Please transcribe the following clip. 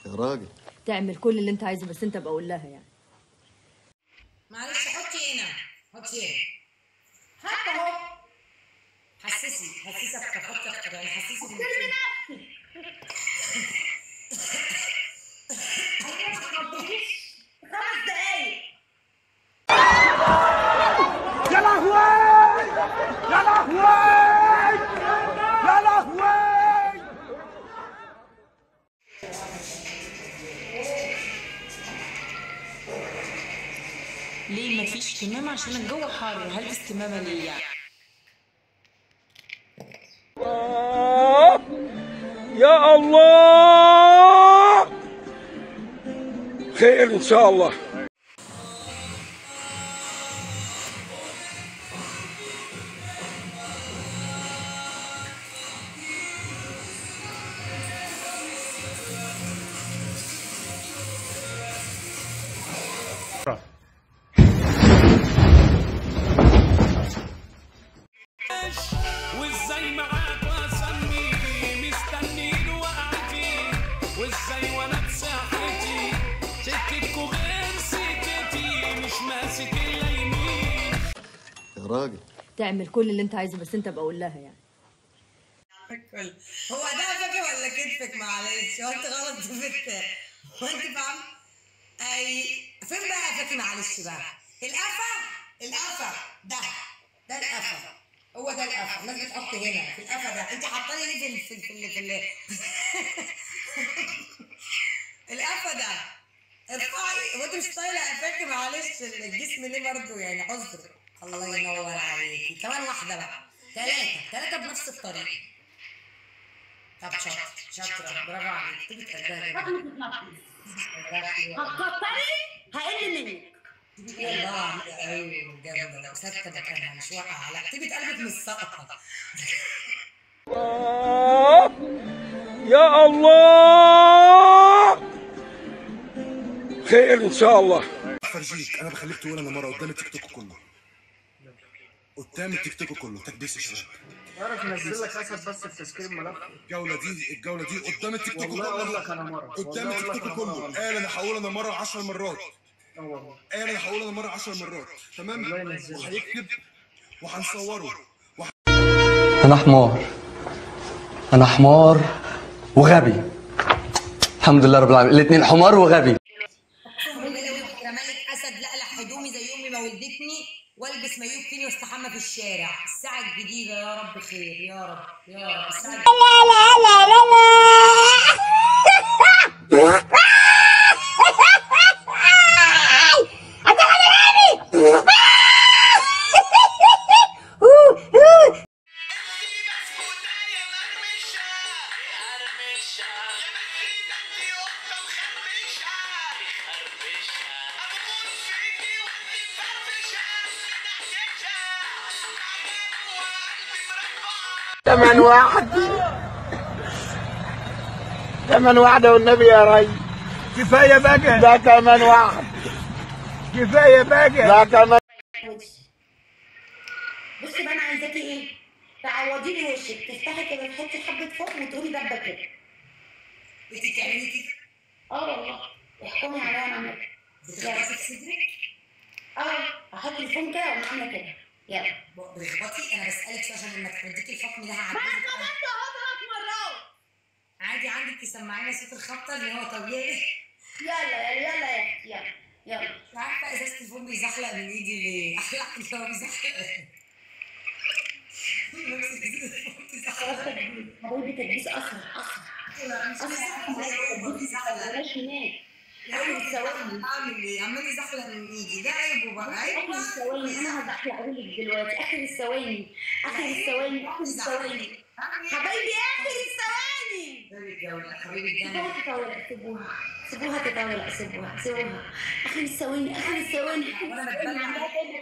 يا راجل تعمل كل اللي انت عايزه، بس انت بقول لها يعني. معلش حطي هنا، حطي هنا. حتى اهو. حسسي حسسي اكتر، حطي اكتر يعني، حسسي. احترمي نفسك. ما تخضيش 5 دقايق. يا لهوي يا لهوي يا لهوي. ليه مفيش كمامة؟ عشان الجو حر، هلبس كمامة ليه يعني؟ يا الله خير ان شاء الله. وازاي معاك واسمي مستنيين وقعتي، وازاي وانا بصحتي سكتكوا غير سكتي، مش ماسك الا يمين. يا راجل تعمل كل اللي انت عايزه، بس انت بقول لها يعني. هو ده قفاكي ولا كتفك؟ معلش هو انت غلط في، هو انت فاهم؟ اي فين بقى قفاكي؟ معلش بقى القفا، القفا ده القفا، هو ده القفا. الناس بتحط هنا في القفا ده، انت حاطاني ليه في ال في ال في القفا ده؟ ارفعي، هو انت مش طايله قفاكي؟ معلش الجسم ليه برضه يعني عذر. الله ينور عليكي. كمان واحدة بقى، ثلاثة بنفس الطريقة. طب شاطرة شاطرة، برافو عليك. تيجي تقدري هتكتري هقل منك. والله قوي وجامده وثابتة مكانها مش واقعه. لا تيجي قلبك مش ساقطه. يا الله خير ان شاء الله. فرجيك انا بخليك تقول انا مرة قدام التيك توك كله، قدام التيك توك كله. تكبيس يا شباب. اعرف انزل لك اسد بس في تسكير الملف. الجولة دي، الجولة دي قدام التيك توك والله اقول كله، لك انا مرة، قدام التيك توك كله. قال انا هقول انا مرة 10 مرات، قال انا هقول انا مرة 10 مرات، تمام؟ وهيكتب وهنصوره. انا حمار، انا حمار وغبي. الحمد لله رب العالمين، الاثنين حمار وغبي. اقسم بالله لو رمالك اسد لقلع هدومي زي امي ما ولدتني، والبس مايو بكيني واستحمى في الشارع. الساعة الجديدة يا رب خير، يا رب يا رب. الساعة لا لا لا لا. تمن واحد، تمن واحدة والنبي يا ري. كفاية بقى ده، تمن واحد كفاية بقى ده تمن. بصي بقى انا عايزاكي ايه؟ تعوضي لي وشك، تفتحي كده تحطي حبة فوق وتقومي دبة كده. انت بتعملي كده؟ اه والله احكمي عليا انا عملت. بتخبطي في صدرك؟ اه احط الفوم كده واقوم عاملة كده. يلا بتخبطي؟ انا بسألك شوية عشان لما تديكي الحكم ده هعديك. ما انا خبطت اهو 3 مرات. عادي عندك تسمعينا صوت الخبطه اللي هو طبيعي. يلا يلا يا اختي يلا يلا. مش عارفه ازازة الفوم بيزحلق من ايدي ليه؟ احلى حاجة هو بيزحلق. نفس ازازة الفوم بتزحلق. حبايبي تدبيس اسرع اسرع اسرع. بلاش هناك. اخر الثواني. اعمل ايه؟ عمال يزحلق من ايدي، ده عيبه بقى، عيب. اخر الثواني انا هزحلقهولك دلوقتي. اخر الثواني، اخر الثواني، اخر الثواني حبايبي، اخر الثواني. حبيبي الجنة. سيبوها تطول، سيبوها سيبوها تطول، سيبوها سيبوها. اخر الثواني، اخر الثواني، اخر الثواني. عمالة تضرب.